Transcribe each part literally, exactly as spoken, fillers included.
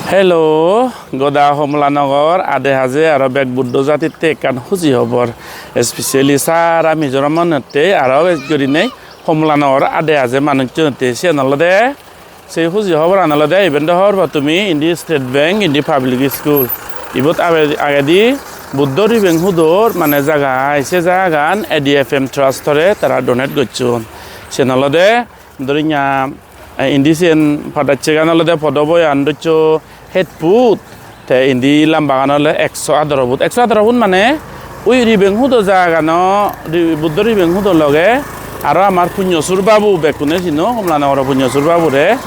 Hello, goda Homolanogor ade haje aro bek Buddho jatitte ekkan huji hobor, especially sara Mizoramotte aro bej gurinei Homolanogor ade haje manucchunotte. Siyen olode, sei huji hoboran olode, iben do hobor po tumi, indi State Bank, indi public school. Ibot age-, agedi Buddho ribeng hudor mane jaga ai, se jagagan A D F M Trust-ore tara donate gocchon. Siyen olode, dorinya, eh, indi siyen padacchegan olode podo boyan doccho het put, te indi lambagan ole ekso adaro put. Ekso adaro put mane ui ribeng hudo jagagano, ri-, Buddho ribeng hudo loge aro amar Punyosur babu, bekkune sino, Homolanogoro Punyosur babure.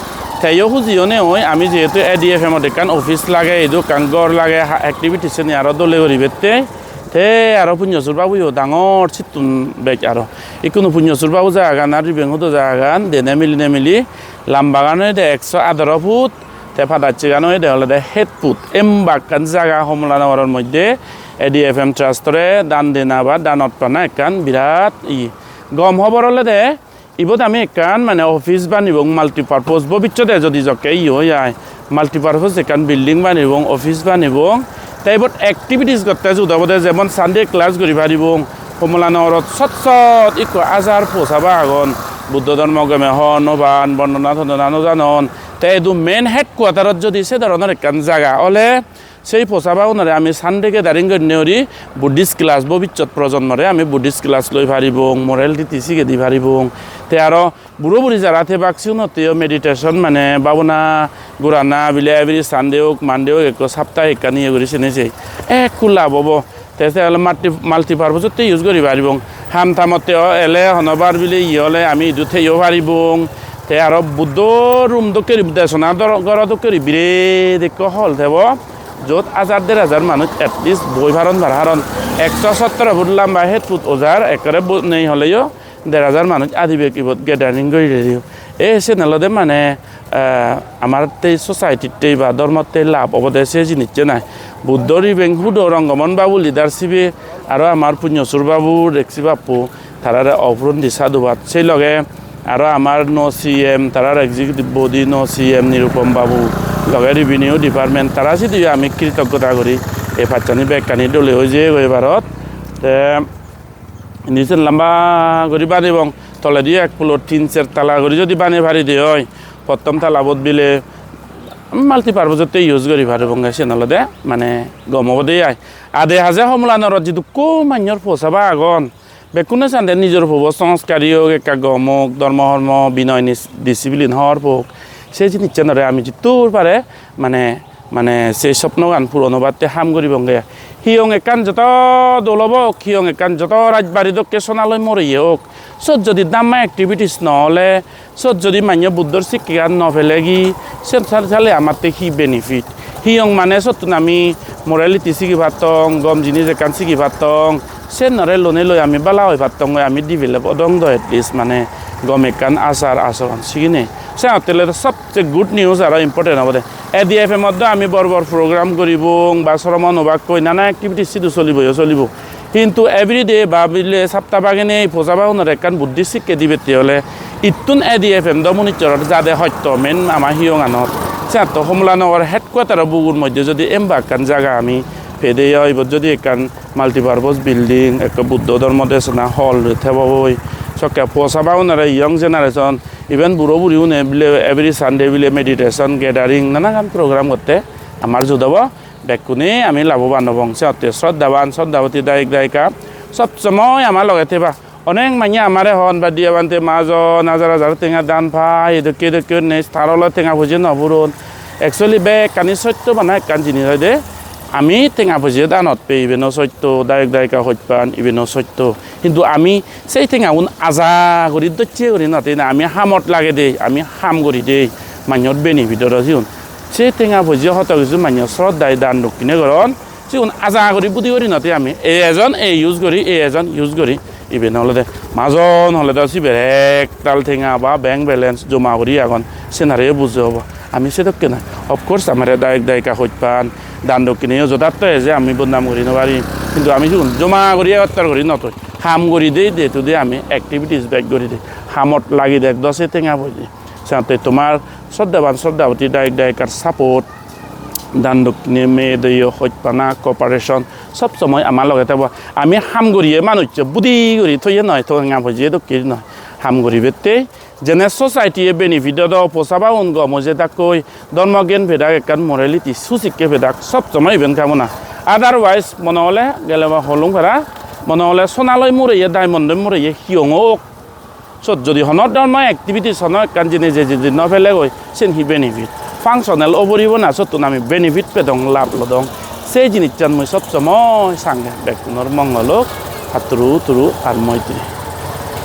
Teyo huji onei oi, ami jehetu A D F M ot ekkan office lage, idu ekkan ghor lage, ha-, activities seni aro dole guribette. Te aro Punyosur babuyo dangor sittun bej aro. Ikkunu Punyosur babu jagagan ar ribeng hudo jagagan dene milinei mili lambagan oyede ekso adaro put, te padacchegan oyede olode het put. Embakkan jaga Homolanogoror moddhe A D F M Trust-ore dan dena ba danot pana ekkan birat iye. Gom hobor olode, ibot ami ekkan mane office banibong, multipurpose, bobissode jodi jokke iye oi ai, multipurpose ekkan building banibong, office banibong. Te ibot activities gotte jut obode, jemon Sunday class guri paribong. Homolanogorot sot sot ikko hajar posaba agon, Buddho dhormo gome hobor no pan, bondona tondona no janon. Te idu main headquarter-ot jodi se dhoronor ekkan jaga ole, sei posabagunore ami Sunday gathering gorinei guri Buddhist class, bobissot projonmore ami Buddhist class loi paribong, moral riti sige di paribong. Te aro buro buri jara thebak sigunotteyo meditation mane bhabona gorana bile every Sunday ok, Monday ok, ekko saptahe ekkan iye guri sene sei ekku lab obo. Te se ole multi-, multipurpose-otte use guri paribong. Ham tamotte o-, ele honobar bile iye ole ami idu theyo paribong. Te aro Buddho room dokke guri, desona dor-, goro dokke guri biret ekko hall thebo. Jot hajar der hajar manuj at least boi paron para, karon ekso sottoro foot lamba, het foot ojar, ekkere bo-, nei holeyo der hajar manuj adibek ibot gathering guri reyo. E siyen olode mane, eh, amar te society-tte ba dhormotte lab obode se jinissan ai. Buddho ribeng hudo Rongomon babu leadership-e aro amar Punyosur babu, Rexi bappu, tarare opurondi sadhubad. Sei loge aro amar nuo C M, tarar executive body nuo C M Nirupam babu, loge revenue department, tara sidiyo ami kritoggota guri. Ei pachchani bekkani dole oi jeyegoi ebarot. Te indi siyen lamba guri banebong, toledi ek floor tin ser tala guri jodi banei paride oi, pottom talabot bile multipurpose-otte use guri paribonge, siyen olode mane gom obode ai. Ade haje Homolanogorot jidukko mannor posaba agon, bekkune sande nijor pubo songskari ok, ekka gom ok, dhormo hormo, binoy nis-, discipline hor pok, se jinissanore ami jiddur pare mane, mane se sopnogan puron obatte ham guribonge. Hiyong ekkan joto dol obo ok, hiyong ekkan joto rajbari dokke sonaloi moreye ok, sot jodi dhamma activities no ole, sot jodi mannye Buddhor sikkegan no pelegi, sen sal-, sale amatte hi benefit? Hiyong mane sottun ami morality sigi pattong, gom jinis ekkan sigi pattong, sennore lonei loi ami bala oi pattongoi, ami develop odong do at least mane gom ekkan achar achoron siginei. Senotte ole sobse good news aro important obode. A D F M-ot do ami bor bor program guribong ba sromon obakkoi nana activities sidu soliboyo solibo. Hintu everyday ba bile sapta bagenei posabagunore ekkan Buddhist sikke dibette ole ittun A D F M do munissoror jade hosto main ama hiyonganot. Siyot to Homolanogor headquarter-o bugur moddhe jodi emba ekkan jaga ami pede oi, ibot jodi ekkan multipurpose building, ekko Buddho dhormo desona hall thebo oi, sokke posabagunore, young generation, even buro buriune bile every Sunday bile meditation, gathering, nanagan program gotte amar jut obo. Bekkune ami laboban obong. Senotte sroddhaban, sroddhaboti dayok dayika sob somoi ama loge theba. Onek manye amare hon, "Ba Diya Bhante, majon hajar hajar tenga dan pai, edokke edokke gurinei, tar ole tenga poije no puron." Actually, bekkani sotto bana ekkan jinis oide, ami tenga poije danot pei, iben o sotto, dayok dayika hojpan, iben o sotto. Hintu ami sei tengagun aja guri docche guri no teinei, ami hamot lage dei, ami ham guri dei, mannyor benefit oro sigun. Se tenga poije hoto kisu mannye sroddhai dan dokkine goron, sigun aja guri budi guri no tei ami. Ei ejon ei use guri, ei ejon use guri. Iben olode majon hole do sibe ektal tenga ba bank balance joma guri agon, senare bujo obo. Ami sedokke noi. Of course, amare dayok dayika hojpan, dan dokkineyo jodatto eje ami bodnam guri no pari. Hintu ami sigun joma guri ekottor guri no toi. Ham guri dei, day to day ami activities bej guri dei. Hamot lagi dek do se tenga poije. Senotte tomar soddaban soddaboti, dayok dayikar support, dan dokkine, meye doye hojpana, cooperation sob somoi ama loge tebo. Ami ham guriye manuccho budi guri toye noi, to enga bojiye dokke noi. Ham guribette jene society-e benefit odo, posabaun gom oje dakkoi, dhormo gyan pedak, ekkan morality susikke pedak, sob somoi iben kamona. Otherwise, mone ole gele ba holung para, mone ole sonaloi mureye, diamond-oi mureye, hiyong ok. Sot jodi hono dhormo activities hono ekkan jinis je jodi no pelegoi, sen hi benefit? Functional oboribo na, sottun ami benefit pedong, lab lodong. Sei jinissan mui sob somoi sange bekkunor mongol ok, ar turu turu ar moitri.